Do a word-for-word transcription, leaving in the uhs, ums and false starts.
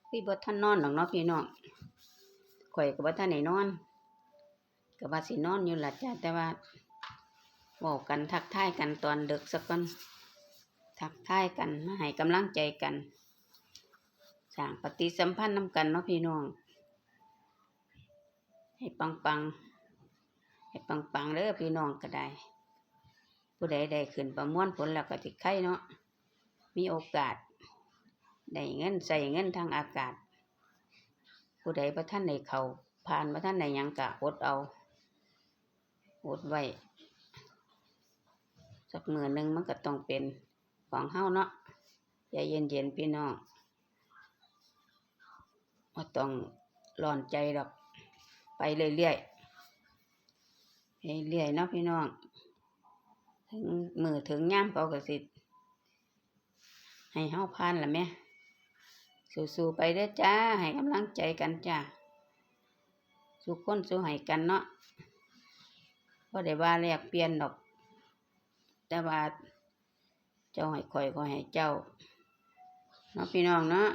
คือบ่ทันนอนดอกเนาะพี่น้อง ข่อยก็บ่ทันได้นอน ก็ว่าสินอนอยู่ล่ะจ้ะ แต่ว่าเว้ากันทักทายกันตอนดึกซะก่อน ทักทายกัน มาให้กำลังใจกัน สร้างปฏิสัมพันธ์นำกันเนาะพี่น้อง ให้ปังๆ ให้ปังๆ เด้อพี่น้องก็ได้ ผู้ใดได้ขึ้นประมวลผลแล้วก็สิไคเนาะ มีโอกาส ได้เงิน ใช้เงินทางอากาศ ผู้ใดบ่ทันได้เข้า ผ่าน บ่ทันได้หยังก็อดเอา อดไว้ สักมื้อหนึ่งมันก็ต้องเป็นของเฮาเนาะ ใจเย็นๆ พี่น้อง บ่ต้องร้อนใจดอก ไปเรื่อยๆ ไปเรื่อยเนาะพี่น้อง ถึงมื้อถึงยามเขาก็สิให้เฮาผ่านล่ะแหม สู้ๆ ไปเด้อจ้า ให้กำลังใจกันจ้า สู้คนสู้ให้กันเนาะ บ่ได้ว่าแลกเปลี่ยนดอก แต่ว่าเจ้าให้ข้อย ข้อยให้เจ้า เนาะพี่น้องเนาะ